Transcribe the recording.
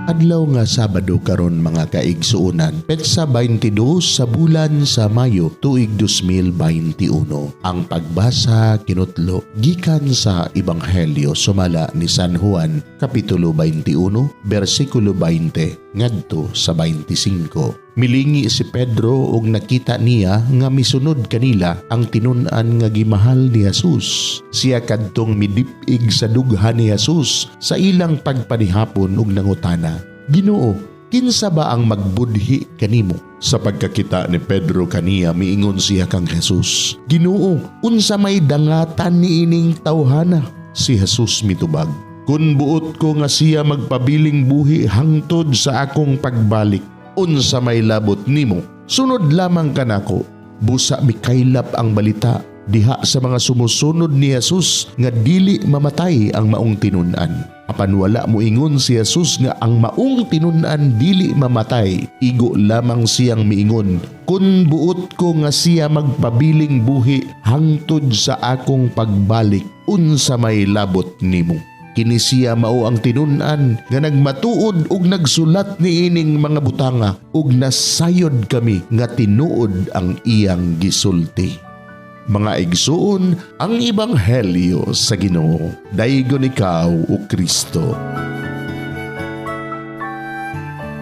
Adlaw nga Sabado karon, mga kaigsuonan, petsa 22 sa bulan sa Mayo, tuig 2021. Ang pagbasa kinutlo gikan sa Ebanghelyo sumala ni San Juan, kapitulo 21, bersikulo 20 ngadto sa 25. Milingi si Pedro ug nakita niya nga misunod kanila ang tinun-an nga gimahal ni Jesus. Siya kadtong midip-ig sa dughan ni Jesus sa ilang pagpanihapon ug nangutana, "Ginoo, kinsa ba ang magbudhi kanimo?" Sa pagkakita ni Pedro kaniya, miingon siya kang Jesus, "Ginoo, unsa may dangatan niining tawhana?" Si Jesus mitubag, "Kun buot ko nga siya magpabiling buhi hangtod sa akong pagbalik, unsa may labot nimo? Sunod lamang kanako." Busa mikaylap ang balita diha sa mga sumusunod ni Jesus nga dili mamatay ang maong tinun-an. Apan wala moingon si Jesus nga ang maong tinun-an dili mamatay. Igo lamang siyang miingon, "Kun buot ko nga siya magpabiling buhi hangtod sa akong pagbalik, unsa may labot nimo?" Kini siya mao ang tinun-an nga nagmatuod ug nagsulat niining mga butanga, ug nasayod kami nga tinuod ang iyang gisulti. Mga igsuon, ang ebanghelyo sa Ginoo. Daygon ikaw, o Kristo.